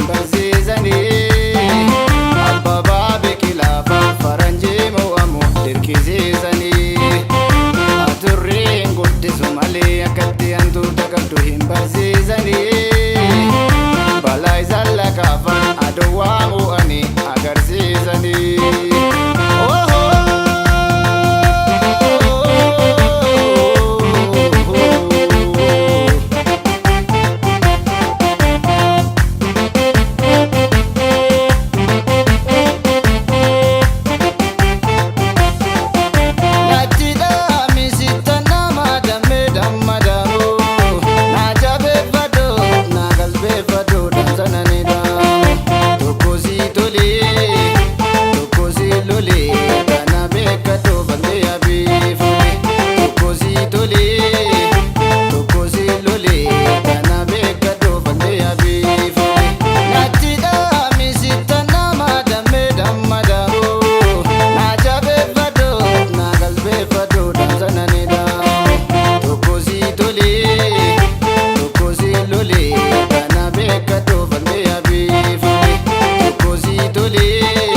Barsiisanii Abbabaa Biqilaa faranjii mo'amu dirqisiisanii. Adurreen guddisu malee akkatti hantuuta qabdu hin barsiisanii. Balaa isaan lakaafan adowwaa mo'anii agarsiisanii. Natti dhaamisitta nama damee dammadaamu. Na jabeeffadhu na galbeeffadhu damsana ni dhaamu. Tokko si tolee tokko si lolee kana beekkadhu falmee abiifame. Tokko si tolee tokko si lolee kana beekkadhu falmee abiifame. Natti dhaamisitta nama damee dammadaamu. Na jabeeffadhu na galbeeffadhu damsana ni dhaamu. Tokko si tolee tokko si lolee kana beekkadhu falmee abiifame. Tokko si tolee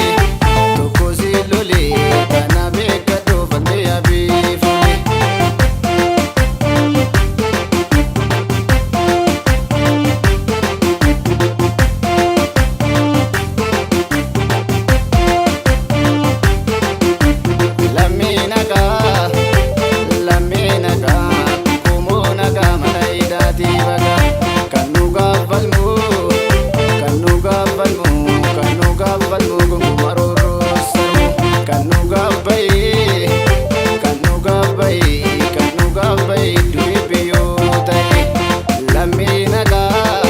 tokko si lolee kana beekkadhu falmee abiifame. Lammii nagaa lammii nagaa qomoo nagaa mana hidhaatii bagaa kan nu gaafalmu kan nu gaafalmu kan nu gaafalmu gonkumaa roorroosarmu kan nu gaabbayee kan nu gaabbayee kan nu gaabbayee durii biyyoo ta'e lammii nagaa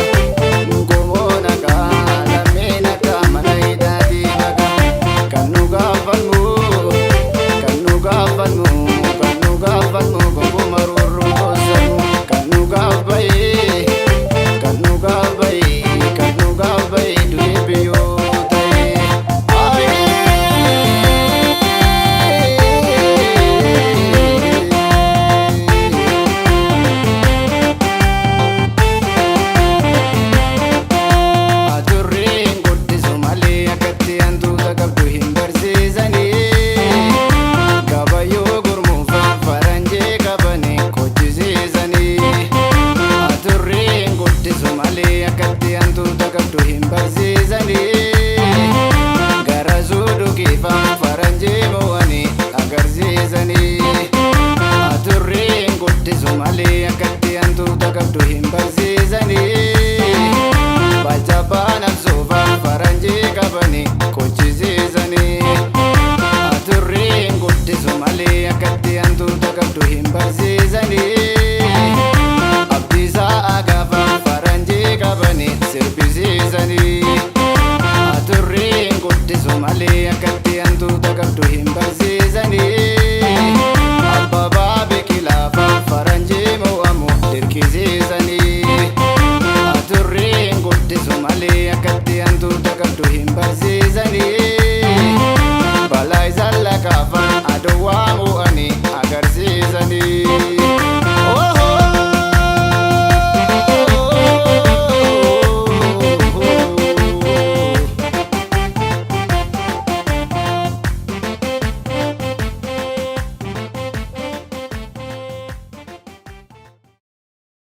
qomoo nagaa lammii nagaa mana hidhaatii bagaa kan nu gaafalmu kan nu gaafannu kan nu gaafannu gonkumaa roorroosarmu kan nu gaabbayee kan nu gaabbayee kan nu gaabbayee durii biyyoo ta'e. Adurreen guddisu malee akkatti hantuuta qabdu hin barsiisanii. Gabayyoo gurmuufa faranjii qabanii kochisiisanii. Adurreen guddisu malee akkatti hantuuta qabdu hin barsiisanii. Gara suudhukiifa faranjii mo'anii agarsiisanii. Adurreen guddisu malee akkatti hantuuta qabdu hin barsiisanii. Balchabaan absuufa faranjii qabanii kochisiisanii. Adurreen guddisu malee akkatti hantuuta qabdu hin barsiisanii. Abdiisaa agaafa faranjii qabanii sirbisiisanii. Adurreen guddisu malee akkatti hantuuta qabdu hin barsiisanii.